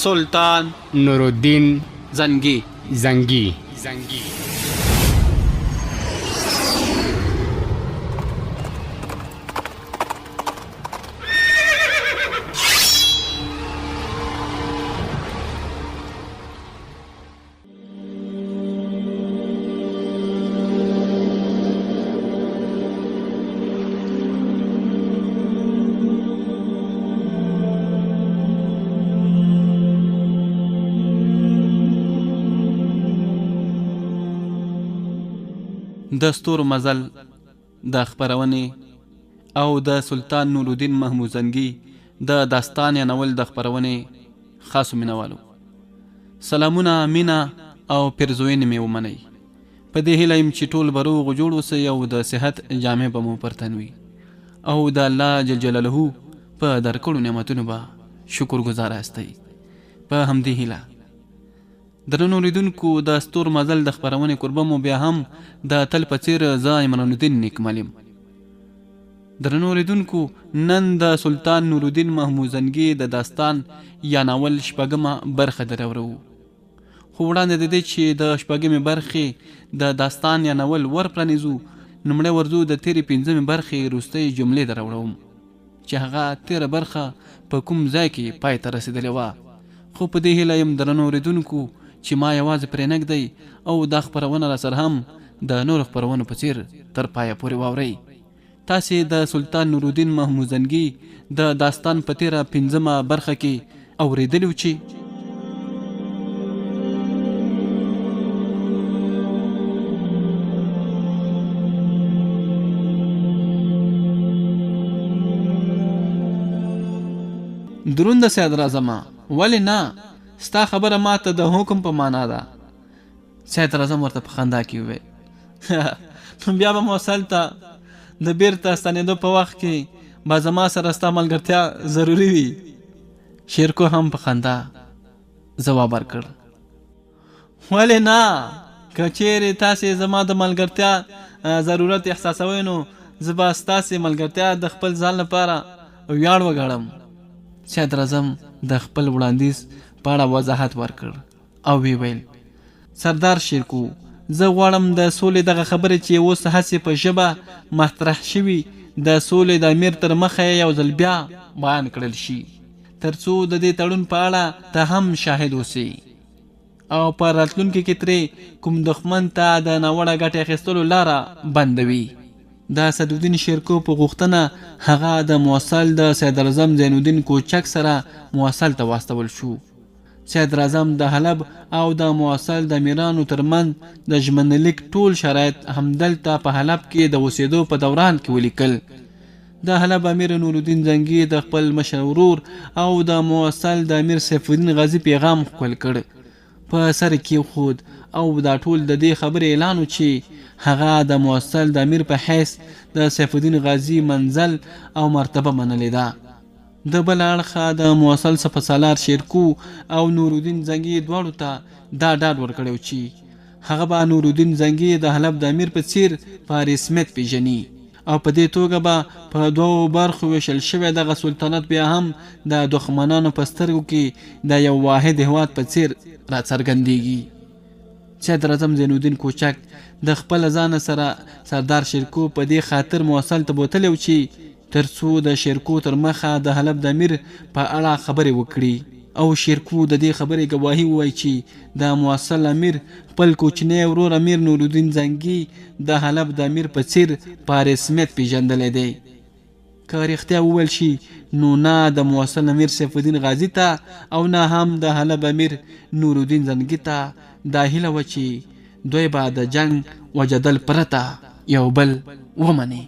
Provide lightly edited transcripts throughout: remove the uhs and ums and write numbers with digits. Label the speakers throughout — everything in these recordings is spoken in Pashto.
Speaker 1: سلطان
Speaker 2: نورالدین
Speaker 1: زنګي.
Speaker 2: زنګي.
Speaker 1: د ستورو مزل د خپرونې او د سلطان نورالدین محمود زنګي د داستان یا ناول د خپرونې خاصو مینوالو سلامونه، مینه او پیرزوینې مې ومنئ. په دې هیله یم چې ټول به روغ جوړ اوسئ او د صحت جامې به مو پر تن وي او د الله جل جلاله په درکړو نعمتونو به شکر ګزار یاستئ. په همدې هیله درنو اورېدونکو د ستور مزل د خپرونې کوربه مو بیا هم د تل په څیر زه عمران الدین نیکمل یم. درنو اورېدونکو نن د سلطان نورالدین محمود زنګي د داستان یا ناول شپږمه برخه دراوروو. خو وړاندې د دې چې د شپږمې برخې د داستان یا ناول ور پرانیزو، لومړی ورځو د تېرې پنځمې برخې وروستۍ جملې دراوړوم چې هغه تېره برخه په کوم ځای کې پای ته رسېدلې وه. خو په دې هیله یم درنو اورېدونکو چې ما یوازې پرې نه ږدئ او دا خپرونه راسره هم د نورو خپرونو په څېر تر پایه پورې واورئ. تاسې د سلطان نورالدین محمود زنګي د داستان په تېره پنځمه برخه کې اورېدلي وو چې. دروند صدراعظمه! ولې نه؟ ستا خبره ماته د حکم په مانا ده. صدراعظم ورته په خندا کې وویل، نو بیا به موصل ته د بیرته ستنېدو په وخت کې به زما سره ستا ملګرتیا ضروري وي. شیرکو هم په خندا ځواب ورکړ، ولې نه، که چیرې تاسې زما د ملګرتیا ضرورت احساسوئ نو زه به ستاسې ملګرتیا د خپل ځان لپاره ویاړ وګڼم. صدراعظم د خپل وړاندیز په اړه وضاحت ورکړ او ویې ویل، سردار شیرکو، زه غواړم د سولې دغه خبرې چې اوس هسې په ژبه مطرح شوي، د سولې د امیر تر مخه یې یو ځل بیا بیان کړل شي، تر څو د دې تړون په اړه ته هم شاهد اوسې او په راتلونکي کې ترې کوم دښمن ته د ناوړه ګټې اخیستلو لاره بنده وي. د اسدالدین شیرکو په غوښتنه هغه د موصل د صدراعظم زین الدین کوچک سره موصل ته واستول شو. صدراعظم د حلب او د موصل د امیرانو تر منځ د ژمنلیک ټول شرایط همدلته په حلب کې د اوسېدو په دوران کې ولیکل. د حلب امیر نورالدین زنګي د خپل مشر ورور او د موصل د امیر سیف الدین غازي پیغام ښکل کړ، په سر یې کېښود او دا ټول د دې خبرې اعلان و چې هغه د موصل د امیر په حیث د سیف الدین غازي منزل او مرتبه منلې ده. د بله اړخه د موصل سپه سالار شیرکو او نورالدین زنګي دواړو ته دا ډاډ ورکړی و چې هغه به نورالدین زنګي د حلب د امیر په څیر په رسمیت پیژني او په دې توګه به په دوو برخو ویشل شوی دغه سلطنت بیا هم د دښمنانو په سترګو کې د یو واحد هیواد په څیر راڅرګندیږي. صدراعظم زین الدین کوچک د خپله ځانه سره سردار شیرکو په دې خاطر موصل ته بوتلی و چې تر څو د شیرکو تر مخه د حلب د امیر په اړه خبرې وکړي او شیرکو د دې خبرې ګواهي ووایي چې د موصل امیر خپل کوچنی ورور امیر نورالدین زنګي د حلب د امیر په څیر په رسمیت پیژندلی دی. که رښتیا وویل شي نو نه د موصل امیر سیف الدین غازي ته او نه هم د حلب امیر نورالدین زنګي ته دا هیله وه چې دوی به د جنګ و جدل پرته یو بل ومني.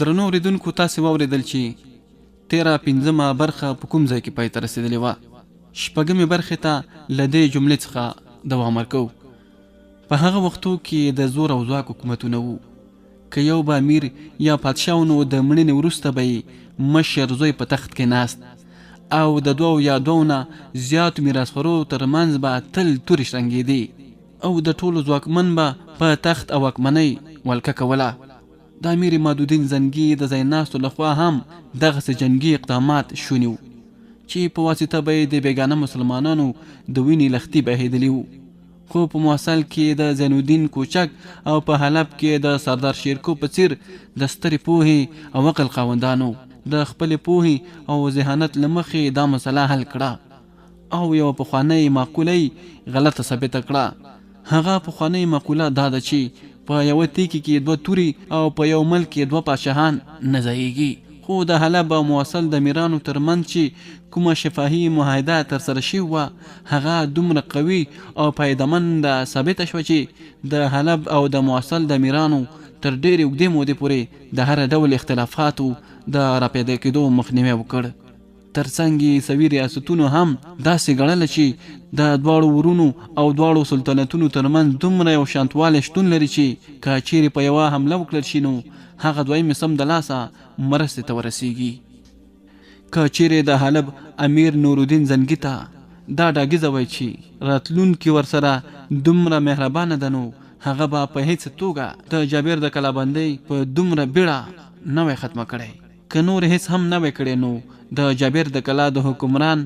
Speaker 1: درنو اوریدونکو تاسې واوریدل چې تیره پنځمه برخه په کوم ځای کې پای ته رسیدلې وه. شپږمې برخې ته له دې جملې څخه دوام ورکوو. په هغه وختو کې د زور او ځواک حکومتونه وو. که یو به امیر یا پادشاه و نو د مړینې وروسته به یې مشر زوی په تخت کې ناست او د دوو یا دوو نه زیاتو میراثخورو تر منځ به تل تورې شرنګېدې او د ټولو ځواکمن به په تخت او واکمنۍ ولکه کوله. د امیر عمادالدین زنګي د ځایناستو له خوا هم دغسې جنګي اقدامات شوني وو چې په واسطه به یې د بېګانه مسلمانانو د وینې لښتي بهېدلي وو. خو په موصل کې د زین الدین کوچک او په حلب کې د سردار شیرکو په څیر د سترې پوهې او عقل خاوندانو د خپلې پوهې او ذهانت له مخې دا مسله حل کړه او یوه پخوانۍ معقوله یې غلطه ثابته کړه. هغه پخوانۍ مقوله دا ده چې په یوه تیکي کې دوه توري او په یو ملک کې دوه پادشاهان نه ځایېږي. خو د حلب او موصل د امیرانو تر منځ چې کومه شفاهي معاهده تر سره شوې وه، هغه دومره قوي او فایدهمنده ثابته شوه چې د حلب او د موصل د امیرانو تر ډېرې اوږدې مودې پورې د هر ډول اختلافاتو د راپیدا کېدو مخنیوی وکړ. تر څنګ یې عیسوي ریاستونو هم داسې ګڼله چې د دواړو ورونو او دواړو سلطنتونو تر منځ دومره یو شانتوالی شتون لري چې که چیرې په یوه حمله وکړل شي نو هغه دویم یې سمدلاسه مرستې ته ورسیږي. که چیرې د حلب امیر نورالدین زنګي ته دا ډاګیزه وای چې راتلونکې ورسره دومره مهربانه ده نو هغه به په هیڅ توګه د جابر د کلابندۍ په دومره بیړه نه وای ختمه کړی. که نور هیڅ هم نه وای کړی نو د جابر د کلا د حکمران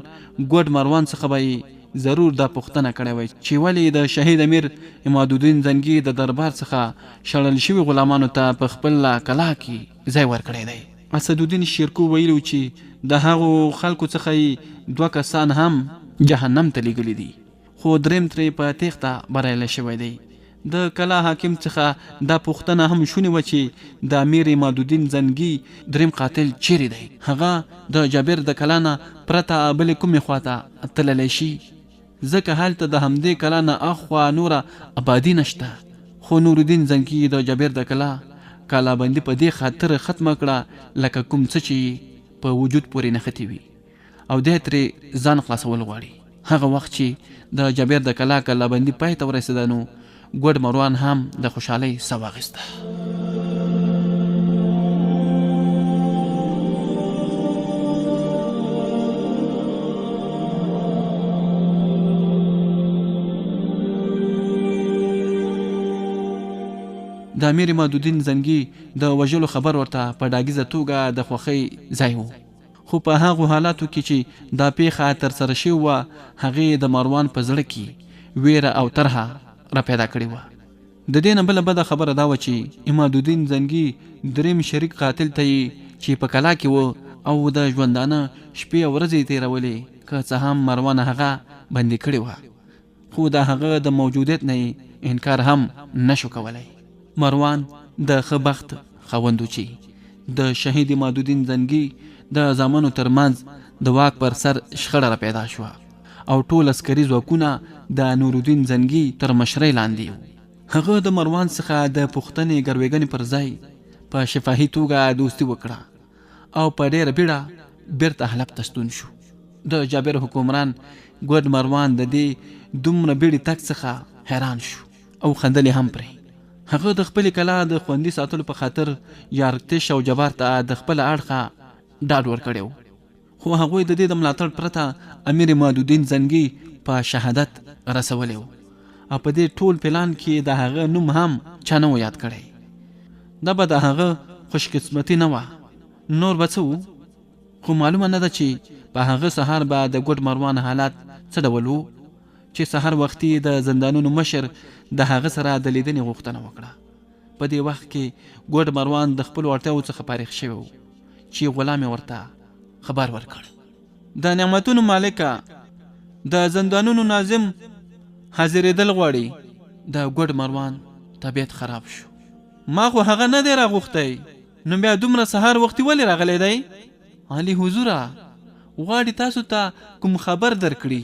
Speaker 1: ګوډ مروان څخه به یې ضرور دا پوښتنه کړی وای چې ولې یې د شهید امیر عمادالدین زنګي د دربار څخه شړل شوي غلامانو ته په خپله کلا کې ځای ورکړی دی. اسدالدین شیرکو ویلي و چې د هغو خلکو څخه یې دوه کسان هم جهنم ته لیږلي دي. خو دریم ترې په تېښته بریالی شوی دی. د کلا حاکم څخه دا پوښتنه هم شونې وه چې د امیر عمادالدین زنګي دریم قاتل چېرې دی؟ هغه د جابر د کلا نه پرته بلې کومې خوا ته تللی شي؟ ځکه هلته د همدې کلا نه اخوا نوره ابادي نشته. خو نورالدین زنګي د جابر د کلا کلابندي په دې خاطر ختمه کړه لکه کوم څه چې یې په وجود پورې نښتي وي. او دی ترې ځان خلاصول غواړي. هغه وخت چې د جابر د کلا کلابندي پای ته ورسېده نو ګوډ مروان هم د خوشحالۍ ساه واخیسته. د امیر عمادالدین زنګي د وژلو خبر ورته په ډاګیزه توګه د خوښۍ ځای و. خو په هغو حالاتو کې چې دا پېښه تر سره شوې وه، هغې د مروان په زړه کې وېره او ترهه را پیدا کړې وه. د دې نه بله بده خبره دا وه چې عمادالدین زنګي دریم شریک قاتل ته یې چې په کلا کې و او د ژوندانه شپې او ورځې یې تېرولې، که څه هم مروان هغه بندي کړې وه، خو د هغه د موجودیت نه یې انکار هم نه شو کولای. مروان د ښه بخت خاوند و چې د شهید عمادالدین زنګي د زامنو تر منځ د واک پر سر شخړه را پیدا شوه او ټول عسکري ځواکونه د نورالدین زنګي تر مشرۍ لاندې وو. هغه د مروان څخه د پوښتنې ګروېږنې پر ځای په شفاهي توګه دوستي وکړه او په ډېره بیړه بیرته حلب ته ستون شو. د جابر حکمران ګوډ مروان د دې دومره بیړې تګ څخه حیران شو او خندل یې هم پرې. هغه د خپلې کلا د خوندي ساتلو په خاطر یارکتش او جبار ته د خپله اړخه ډاډ ورکړی و، خو هغوی د دې د ملاتړ پرته امیر عمادالدین زنګي په شهادت رسولی و او په دې ټول پلان کې د هغه نوم هم چا نه و یاد کړی. دا به د هغه خوش قسمتي نه وه، نور به څه وو؟ خو معلومه نه ده چې په هغه سهار به د ګوډ مروان حالات څه ډول وو چې سهار وختي د زندانونو مشر د هغه سره د لیدنې غوښتنه وکړه. په دې وخت کې ګوډ مروان د خپلو اړتیاوو څخه فارغ شوی و چې غلام یې ورته خبر ورکړ. د نعمتونو مالکه! د زندانونو ناظم حاضرېدل غواړي. د ګوډ مروان طبیعت خراب شو. ما خو هغه نه دی راغوښتی، نو بیا دومره سهار وختي ولې راغلی دی؟ عالي حضوره! غواړي تاسو ته کوم خبر درکړي.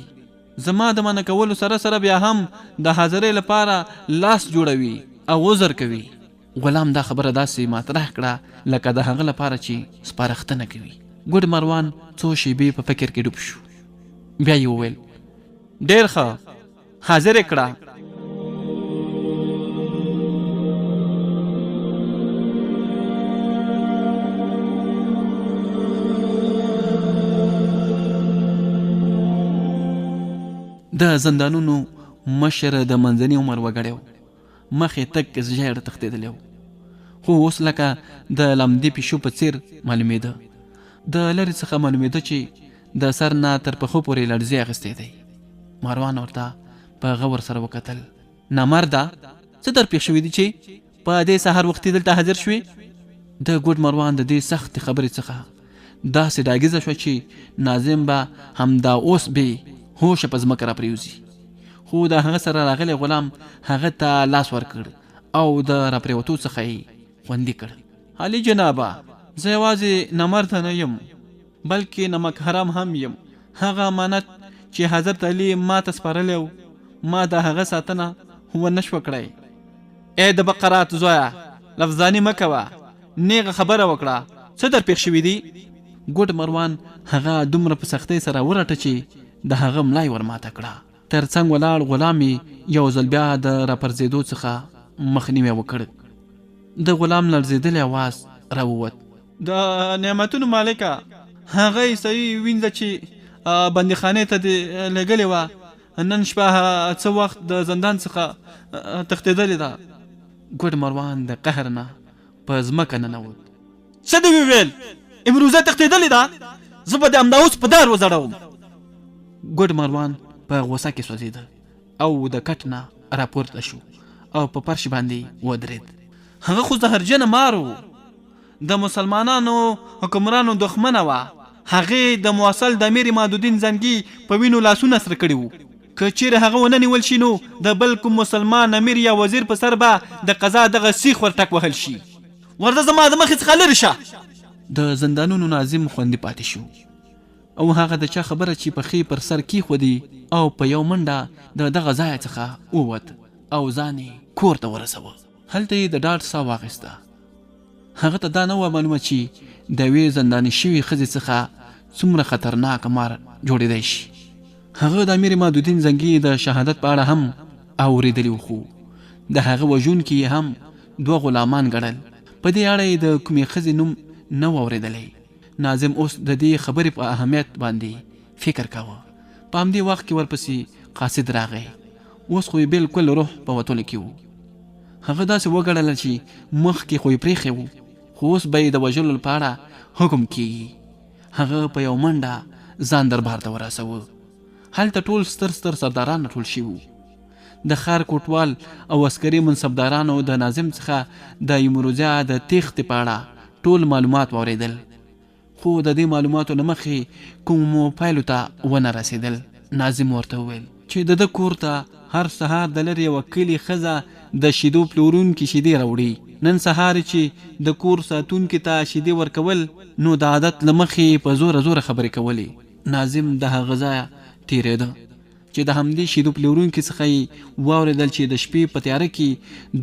Speaker 1: زما د منع کولو سره سره بیا هم د حاضرۍ لپاره لاس جوړوي او عذر کوي. غلام دا خبره داسې مطرح کړه لکه د هغه لپاره چې سپارښتنه کوي. ګوډ مروان څو شېبې په فکر کې ډوب شو. بیا یې وویل، ډېر ښه، حاضر یې کړه. د زندانونو مشر د منځني عمر وګړی و، مخ یې تک ژیړ تښتېدلی و، خو اوس لکه د لمدې پیشو په څیر معلومېده. د لرې څخه معلومېده چې د سر نه تر پښو پورې لړزې اخیستی دی. مروان ورته په غور سره وکتل. نامرده! څه در پېښ شوي دي چې په دې سهار وختي دلته حاضر شوې؟ د ګوډ مروان د دې سختې خبرې څخه داسې ډاګیزه شوه چې ناظم به همدا اوس بې هوشه په ځمکه راپرېوځي. خو د هغه سره راغلی غلام هغه ته لاس ورکړ او د راپرېوتو څخه یې خوندي کړ. عالي جنابه! زه یوازې نامرده نه یم، بلکې نمک حرام هم یم. هغه امانت چې حضرت علي ما ته سپارلی و، ما د هغه ساتنه ونه شوه کړای. ای د بقرات زویه! لفظاني مه کوه، نېغه خبره وکړه، څه در پېښ شوي دي؟ ګوډ مروان هغه دومره په سختۍ سره ورټه چې د هغه ملا یې ورماته کړه. تر څنګ ولاړ غلام یې یو ځل بیا د راپرځېدو څخه مخنیوی وکړ. د غلام لړزېدلی اواز راووت. د نعمتونو مالکه! هغه عیسوي وینځه چې بندیخانې ته دې لېږلې وه، نن شپه څه وخت د زندان څخه تښتېدلې ده. ګوډ مروان د قهر نه په ځمکه ننوت. څه دې وویل؟ امروزه تښتېدلې ده؟ زه به دې همدا اوس په دار وځړوم. ګوډ مروان په غوسه کې سوځېده او د کټ نه راپورته شو او په فرش باندې ودرېد. هغه خو زهرجنه مار و، د مسلمانانو حکمرانو دښمنه وه، هغې د موصل د امیر عمادالدین زنګي په وینو لاسونه سره کړي وو. که چیرې هغه ونه نیول شي نو د بل کوم مسلمان امیر یا وزیر په سر به د قضا دغه سیخ ور ټک وهل شي. ورځه زما د مخې څخه لرې شه! د زندانونو ناظم خوندي پاتې شو او هغه د چا خبره چې پښې پر سر کیښودې او په یو منډه د دغه ځایه څخه ووت او ځان یې کور ته ورسوه. هلته یې د ډاډ ساه واخیسته. هغه ته دا نه وه معلومه چې د یوې زنداني شوې ښځې څخه څومره خطرناک مار جوړېدای شي. هغه د امیر عمادالدین زنګي د شهادت په اړه هم اورېدلي وو، خو د هغه وژونکي یې هم دوه غلامان ګڼل. په دې اړه یې د کومې ښځې نوم نه و اورېدلی. ناظم اوس د دې خبرې په اهمیت باندې فکر کاوه. په همدې وخت کې ورپسې قاصد راغی. اوس خو یې بلکل روح په وتلو کې و. هغه داسې وګڼله چې مخکې خو یې پرېښی و، خو اوس به یې د وژلو لپاره حکم کېږي. هغه په یوه منډه ځان دربار ته ورسوه. هلته ټول ستر ستر سرداران راټول شوي وو. د ښار کوټوال او عسکري منصبدارانو د ناظم څخه د یمروزیا د تېښتې په اړه ټول معلومات واورېدل. خو د دې معلوماتو له مخې کومو پایلو ته ونه رسېدل. ناظم ورته وویل چې د ده کور ته هر سهار د لرې یوه کلي ښځه د شیدو پلورونکي شیدې راوړي. نن سهار یې چې د کور ساتونکي ته شیدې ورکول نو د عادت له مخې یې په زوره زوره خبرې کولې. ناظم د هغه ځایه تېرېده. چې د همدې شیدو پلورونکي څخه یې واورېدل چې د شپې په تیاره کې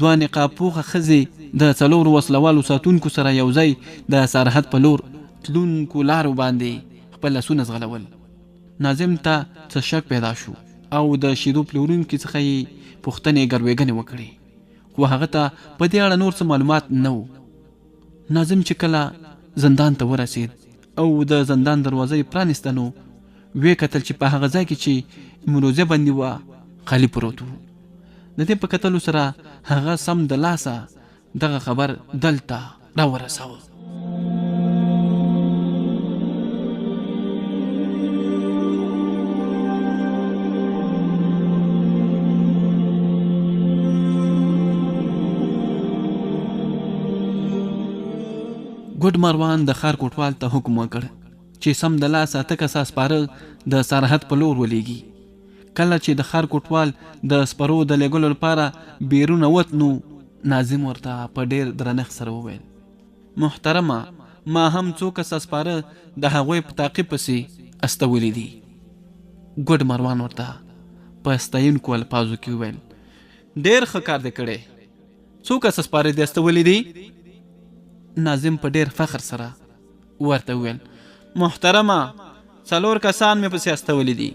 Speaker 1: دوه نقاب پوښه ښځې د څلورو وسله والو ساتونکو سره یو ځای د سرحد په لور تلونکو لارو باندې خپل اسونه ځغلول. ناظم ته څه شک پیدا شو او د شیدو پلورونکي څخه یې پوښتنې ګروېږنې وکړې، خو هغه ته په دې اړه نور څه معلومات نه وو. ناظم چې کله زندان ته ورسېد او د زندان دروازه یې پرانیسته نو ویې کتل چې په هغه ځای کې چې امروزه بندي وه خالي پروت و. د دې په کتلو سره هغه سم د لاسه دغه خبر دلته راورساوه. ګوډ مروان د ښار کوټوال ته حکم وکړ چې سمدلاسه اته کسه سپاره د سرحد په لور ولېږي. کله چې د ښار کوټوال د سپرو د لېږلو لپاره بیرون وت نو ناظم ورته په ډېر درنښت سره وویل، محترمه! ما هم څو کسه سپاره د هغوی په تعقیب پسې استولي دي. ګوډ مروان ورته په ستایونکو الفاظو کې وویل، ډېر ښه کار دې کړی. څو کسه سپاره دې استولي دي؟ ناظم په ډېر فخر سره ورته وویل، محترمه! څلور کسان مې پسې استولي دي.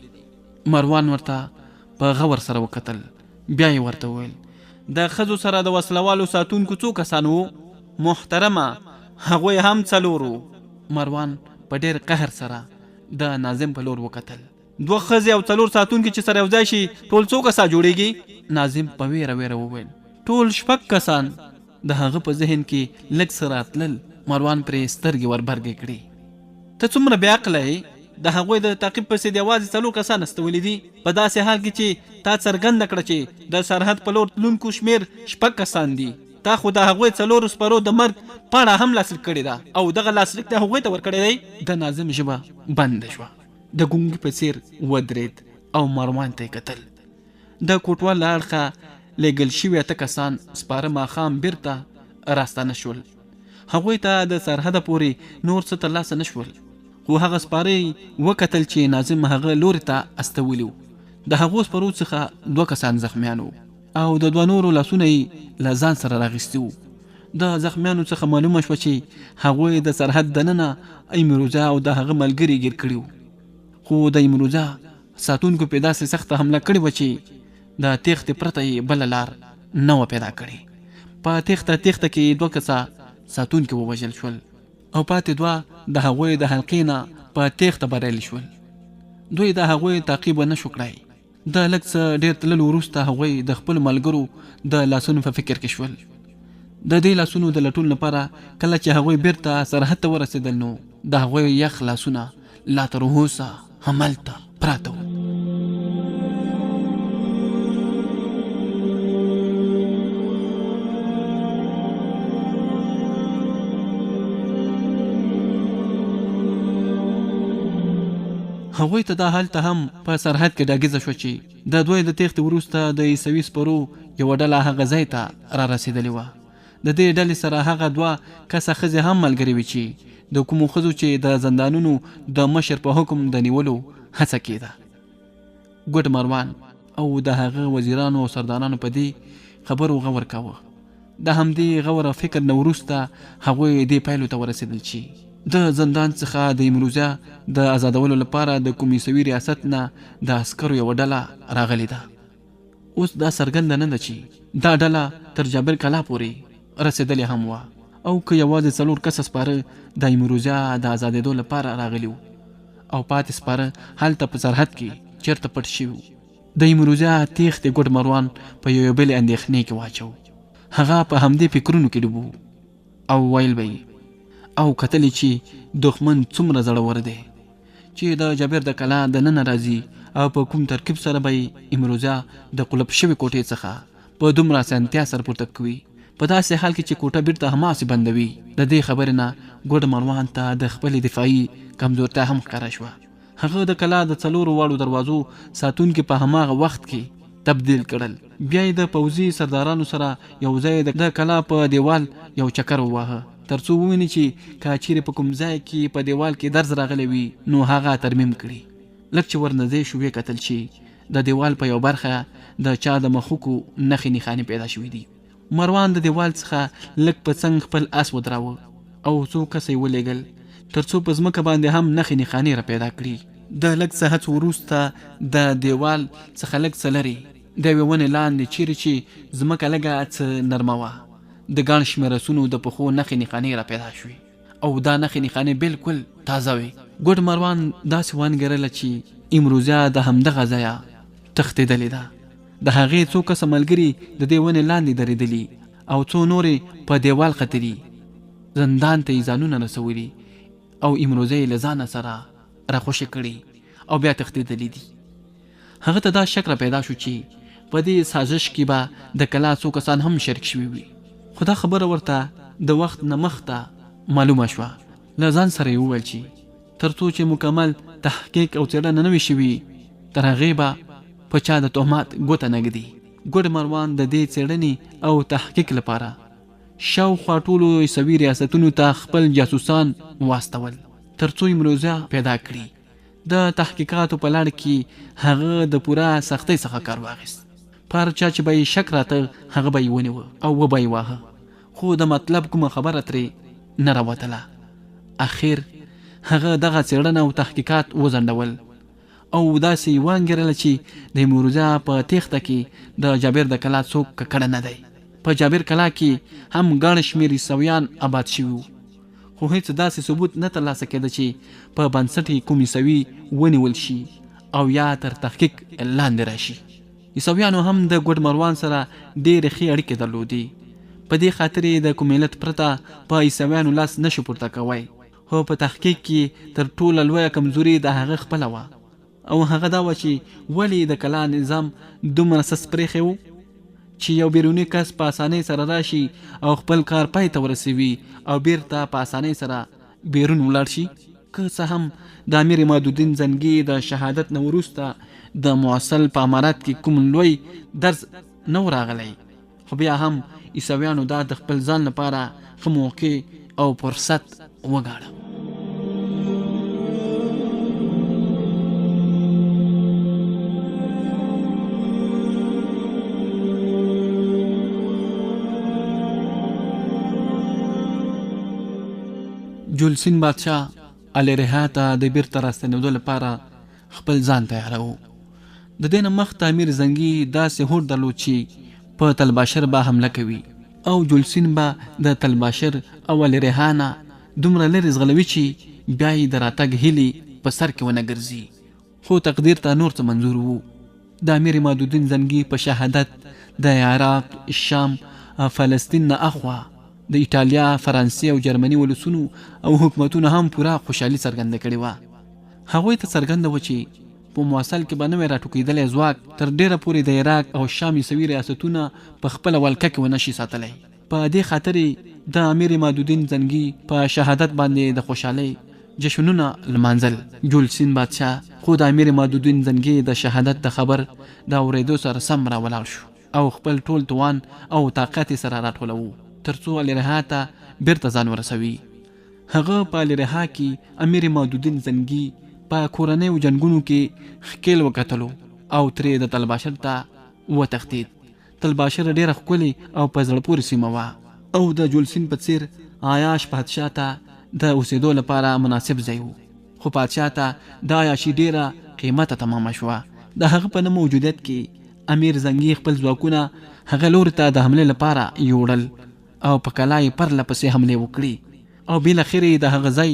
Speaker 1: مروان ورته په غور سره وکتل، بیا یې ورته وویل، د ښځو سره د وسله والو ساتونکو څو کسان وو؟ محترمه! هغوی هم څلور وو. مروان په ډېر قهر سره د ناظم په لور وکتل. دوه ښځې او څلور ساتونکي چې سره یو ځای شي ټول څو کسان جوړیږي؟ ناظم په ویره ویره وویل، ټول شپږ کسان. د هغه په ذهن کې لږ څه راتلل، مروان پرې سترګې وربرګې کړې. ته څومره بې عقله یې، د هغوی د تعقیب پسې دې یوازې څلور کسان استولي دي، په داسې حال کې چې تا څرګنده کړه چې د سرحد په لور تلونکو شمېر شپږ کسان دي. تا خو د هغوی څلورو سپرو د مرګ پاڼه هم لاسلیک کړې ده او دغه لاسلیک دې هغوی ته ورکړی دی. د ناظم ژبه بنده شوه، د ګونګي په څېر ودرېد او مروان ته یې کتل. د کوټوال له اړخه لېږل شوي اته کسان سپاره ماښام بېرته راستانه شول. هغوی ته د سرحده پورې نور څه ترلاسه نه شول، خو هغه سپاره یې وکتل چې ناظم هغه لورې ته استولي وو. د هغو سپرو څخه دوه کسان زخمیان وو او د دوه نورو لاسونه یې له ځان سره راغیستي وو. د زخمیانو څخه معلومه شوه چې هغوی د سرحد دننه ایمروزا او د هغه ملګري ګیر کړي وو، خو د ایمروزا ساتونکو پرې داسې سخته حمله کړې وه چې د تېښتې پرته یې بله لار نه وه پیدا کړې. په تېښته تېښته کې دوه کسه ساتونکي ووژل شول او پاتې دوه د هغوی د حلقې نه په تېښته بریالي شول. دوی د هغوی تعقیب ونه شو کړای. د لږ څه ډېر تللو وروسته هغوی د خپلو ملګرو د لاسونو په فکر کې شول. د دې لاسونو د لټون لپاره کله چې هغوی بیرته سرحد ته ورسېدل نو د هغوی یخ لاسونه لا تر اوسه هملته پراته وو. هغوی ته دا هلته هم په سرحد کې ډاګیزه شوه چې د دوی د تېښتې وروسته د عیسوي سپرو یوه ډله هغه ځای ته رارسېدلې وه. د دې ډلې سره هغه دوه کسه ښځې هم ملګرې وې چې د کومو ښځو چې د زندانونو د مشر په حکم د نیولو هڅه کېده. ګوډ مروان او د هغه وزیرانو او سردارانو په دې خبرو غور کاوه. د همدې غور او فکر نه وروسته هغوی دې پایلو ته ورسېدل چې د زندان څخه د امروزه د ازادولو لپاره د کوم عیسوي ریاست نه د عسکرو یوه ډله راغلې ده. اوس دا څرګنده نه ده چې دا ډله تر جابر کلا پورې رسېدلې هم وه او که یوازې څلور کسه سپاره د امروزه د ازادېدو لپاره راغلي وو او پاتې سپاره هلته په سرحد کې چېرته پټ شوي وو. د امروزه تېښتې ګوډ مروان په یوې بلې اندېښنې کې واچو. هغه په همدې فکرونو کې ډوب و او ویل به یې او کتل یې چې دښمن څومره زړور دی چې د جابر د کلا د ننه راځي او په کوم ترکیب سره به یې امروزه د قلف شوې کوټې څخه په دومره اسانتیا سره پورته کوي، په داسې حال کې چې کوټه بیرته هماغسې بندوي. د دې خبرې نه ګوډ مروان ته د خپلې دفاعي کمزورتیا هم ښکاره شوه. هغه د کلا د څلورو واړو دروازو ساتونکي په هماغه وخت کې تبدیل کړل. بیا یې د پوځي سردارانو سره یو ځای د کلا په دیوال یو چکر وواهه تر څو وویني چې که چیرې په کوم ځای کې په دیوال کې درز راغلی وي نو هغه ترمیم کړي. لږ چې ورنږدې شو ویې کتل چې د دیوال په یوه برخه د چا د مښوکو نښې نښانې پیدا شوې دي. مروان د دیوال څخه لږ په څنګ خپل اس ودراوه او څو کسه یې ولیږل تر څو په ځمکه باندې هم نښې نښانې را پیدا کړي. د لږ څه هڅو وروسته د دیوال څخه لږ څه لرې د یوې ونې لاندې چیرې چې ځمکه لږه څه نرمه وه د ګڼ شمېر اسونو د پښو نښې نښانې را پیدا شوې او دا نښې نښانې بلکل تازه وې. ګوډ مروان داسې وانګېرله چې امروزه د همدغه ځایه تښتېدلې ده. د هغې څو کسه ملګري د دې ونې لاندې درېدلي او څو نور یې په دېوال ختلي، زندان ته یې ځانونه رسولي او امروزه یې له ځانه سره راخوشې کړې او بیا تښتېدلي دي. هغه ته دا شک را پیدا شو چې په دې سازش کې به د کلا څو کسان هم شریک شوي وي، خو دا خبره ورته د وخت نه مخته معلومه شوه. له ځان سره یې وویل چې تر څو چې مکمل تحقیق او څېړنه نه وي شوي تر هغې به په چا د تهمت ګوته نه ږدي. ګوډ مروان د دې څېړنې او تحقیق لپاره شاوخوا ټولو عیسوي ریاستونو ته خپل جاسوسان واستول تر څو امروزه پیدا کړي. د تحقیقاتو په لړ کې هغه د پوره سختۍ څخه کار واخیست. په هر چا چې به یې شک راته هغه به یې ونیوه او وبه یې واهه، خو د مطلب کومه خبره ترې نه راوتله. اخر هغه دغه څېړنه او تحقیقات وځنډول او داسې یې وانګېرله چې د امروزه په تېښته کې د جابر د کلا څوک ککړ نه دی. په جابر کلا کې هم ګڼ شمېر عیسویان اباد شوي وو، خو هېڅ داسې ثبوت نه ترلاسه کېده چې په بنسټ یې کوم عیسوي ونیول شي او یا تر تحقیق لاندې راشي. عیسویانو هم د ګوډ مروان سره ډېرې ښې اړیکې درلودې، په دې خاطر یې د کوم علت پرته په عیسویانو لاس نه شو پورته کوی، خو په تحقیق کې تر ټوله لویه کمزوري د هغه خپله وه او هغه دا وه چې ولې یې د کلا نظام دومره سست پرېښی و چې یو بیروني کس په اسانۍ سره راشي او خپل کار پای ته ورسوي او بیرته په اسانۍ سره بیرون ولاړ شي. که څه هم د امیر عمادالدین زنګي د شهادت نه وروسته د موصل په امارت کې کوم لوی درز نه و راغلی، خو بیا هم عیسویانو دا د خپل ځان لپاره ښه موقع او فرصت وګاڼه. جولسین بادشاه الیرها ته د بیرته راستنېدو لپاره خپل ځان تیاروو. د دې نه مخته امیر زنګي داسې هوډ درلود چې په تلباشر به حمله کوي او جولسین به د تلباشر او الیرها نه دومره لرې ځغلوي چې بیا یې د راتګ هیلې په سر کې ونه ګرځي. خو تقدیر ته نور څه منظور وو. د امیر عمادالدین زنګي په شهادت د عراق، شام او فلسطین نه اخوا د ایټالیا، فرانسې او جرمني ولسونو او حکومتونو هم پوره خوشحالي څرګنده کړې وه. هغوی ته څرګنده وه چې په موصل کې به نوی راټوکېدلی ځواک تر ډېره پورې د عراق او شام عیسوي ریاستونه په خپله ولکه کې ونه شي ساتلی. په دې خاطر یې د امیر عمادالدین زنګي په شهادت باندې د خوشحالۍ جشنونه لمانځل. جولسین بادشاه خو د امیر عمادالدین زنګي د شهادت د خبر د اورېدو سره سم راولاړ شو او خپل ټول توان او طاقت یې سره راټولوو تر څو الرها ته بیرته ځان ورسوي. هغه په الرها کې امیر عمادالدین زنګي په کورنیو جنګونو کې ښکېل وکتلو او ترې د تلباشر ته وتښتېد. تلباشر ډېره ښکلې او په زړه پورې سیمه وه او د جولسین په څېر عیاش پادشاه ته د اوسېدو لپاره مناسب ځای و، خو پادشاه ته دا عیاشي ډېره قیمته تمامه شوه. د هغه په نه موجودیت کې امیر زنګي خپل ځواکونه هغه لوري ته د حملې لپاره یوړل او په کلا یې پرله پسې حملې وکړې. او بالاخره یې د هغه ځای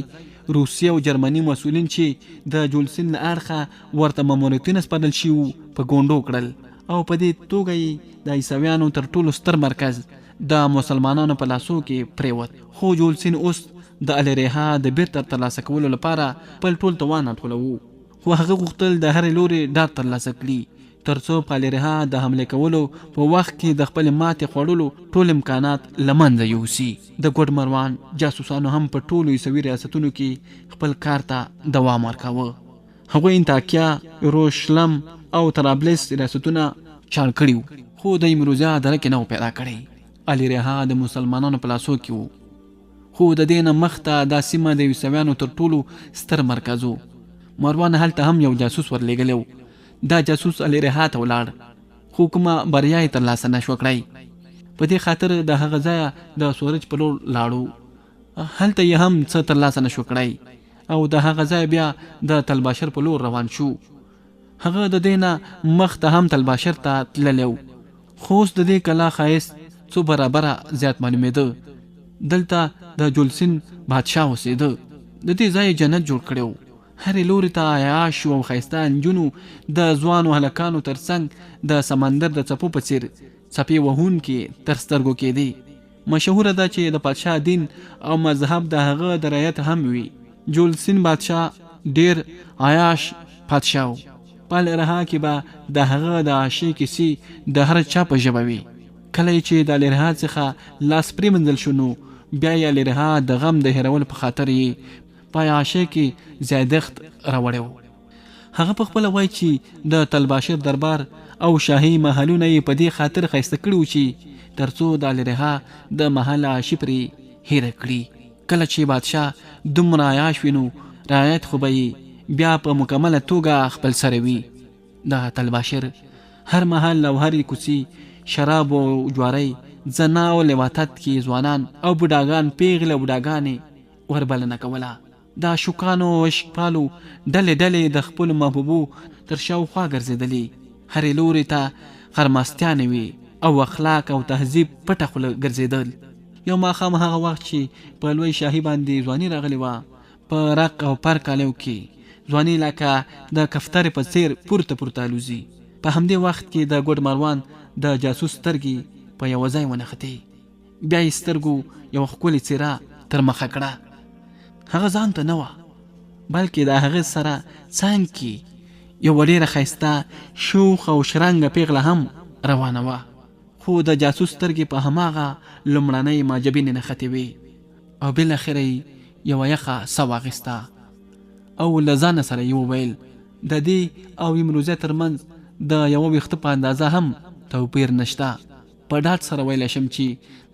Speaker 1: روسي او جرمني مسؤلین چې د جولسین له اړخه ورته ماموریتونه سپارل شوي وو په ګونډو کړل او په دې توګه یې د عیسویانو تر ټولو ستر مرکز د مسلمانانو په لاسو کې پرېوت. خو جولسین اوس د الیریها د بیرته ترلاسه کولو لپاره خپل ټول توان راټولوو. خو هغه غوښتل د هرې لورې ډاډ ترلاسه کړي ترڅو په الیریها د حملې کولو په وخت کې د خپلې ماتې خوړلو ټول امکانات له منځه یوسي. د ګوډ مروان جاسوسانو هم په ټولو عیسوي ریاستونو کې خپل کار ته دوام ورکاوه. هغوی انطاکیه، یروشلم او طرابلس ریاستونه چاڼ کړي وو، خو د امروزیا درک یې نه و پیدا کړی. الیریها د مسلمانانو په لاسو کې و. خو د دې نه مخته دا سیمه د عیسویانو تر ټولو ستر مرکز و. مروان هلته هم یو جاسوس ورلېږلی و. دا جاسوس الیریها ته ولاړ، خو کومه بریا یې ترلاسه نه شوه کړای. په دې خاطر د هغه ځایه د سورج په لور لاړو. هلته یې هم څه ترلاسه نه شو کړای او د هغه ځایه بیا د تلباشر په لور روان شو. هغه د دې نه مخته هم تلباشر ته تللی و، خو اوس د دې کلا ښایست څو برابره زیات معلومېده. دلته د جولسین بادشاه اوسېده. د دې ځای یې جنت جوړ کړی و. هرې لورې ته عیاشو او ښایسته نجونو د ځوانو هلکانو تر څنګ د سمندر د څپو په څېر څپې وهونکې تر سترګو کېدې. مشهوره ده چې د پادشاه دین او مذهب د هغه د رعیت هم وي. جولسین بادشاه ډېر عیاش پادشاه و. په الرها کې به د هغه د عاشې کیسې د هر چا په ژبه وې. کله یې چې د الرها څخه لاس پرېمنځل شو نو بیا یې الرها د غم د هېرولو په خاطر یې په عیاشۍ کې زیادښت راوړی و. هغه په خپله وایي چې د تلباشر دربار او شاهي محلونه یې په دې خاطر ښایسته کړي وو چې تر څو د الرها د محل عیاشي پرې هېره کړي. کله چې بادشاه دومره عیاش وي نو رعیت خو به یې بیا په مکمله توګه خپلسری وي. د تلباشر هر محل او هرې کوڅې شرابو او جوارۍ، زنا او لواطت کې ځوانان او بوډاګان، پېغلې او بوډاګانې وربلنه کوله. د عاشقانو او عشق پالو ډلې ډلې د خپلو محبوبو تر شاوخوا ګرځېدلې، هرې لورې ته خرمستیانې وې او اخلاق او تهذیب پټه خوله ګرځېدل. یو ماښام هغه وخت چې په لوی شاهي باندې ځواني راغلې وه، په رق او پر کالیو کې ځواني لکه د کفترې په څېر پورته پورته الوزي. په همدې وخت کې د ګوډ مروان د جاسوس سترګې په یوه ځای ونښتې. بیا یې سترګو یوه ښکلې څېره تر مخه کړه. هغه ځان ته نه وه، بلکې د هغه سره څنګ کې یوه ډېره ښایسته، شوخه او شرنګه پېغله هم روانه وه. خو د جاسوس سترګې په هماغه لومړنۍ ماجبینې نښتې وې او بالاخره یې یوه یخه ساه واخیسته او له ځانه سره یې وویل، د دې او امروزه تر منځ د یوه ویښته په اندازه هم توپیر نشته. په ډاډ سره ویلی شم چې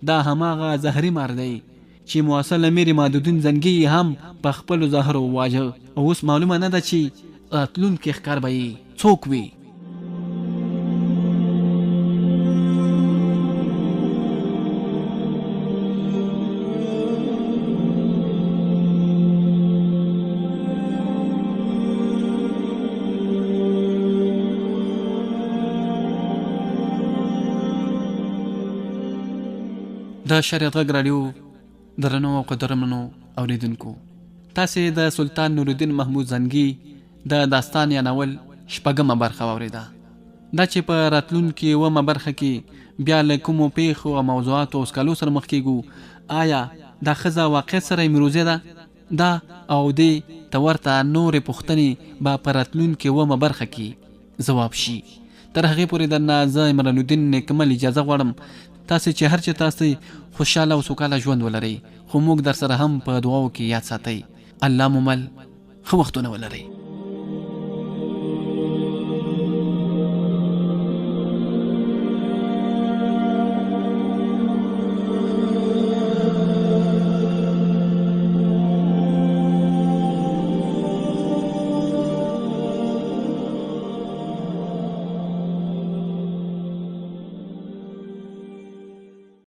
Speaker 1: دا هماغه زهري مار دی چې موصل امیر عمادالدین زنګي یې هم په خپلو زهرو وواژه او اوس معلومه نه ده چې راتلونکی ښکار به یې څوک وي. د شریعت غږ راډیو درنو او قدرمنو اوریدونکو، تاسې د سلطان نورالدین محمود زنګي د داستان یا ناول شپږمه برخه واورېده. دا چې په راتلونکې اوومه برخه کې بیا له کومو پېښو او موضوعاتو او سکالو سره مخ کېږو، آیا دا ښځه واقعیت سره امروزه ده؟ دا او دې ته ورته نورې پوښتنې به په راتلونکې اوومه برخه کې ځواب شي. تر هغې پورې درنه زه عمران الدین نیکمل اجازه غواړم. تاسې چې هر چېرته یاستئ خوشحاله او سوکاله ژوند ولرئ، خو موږ درسره هم په دعاوو کې یاد ساتئ. الله مو مل، ښه وختونه ولرئ.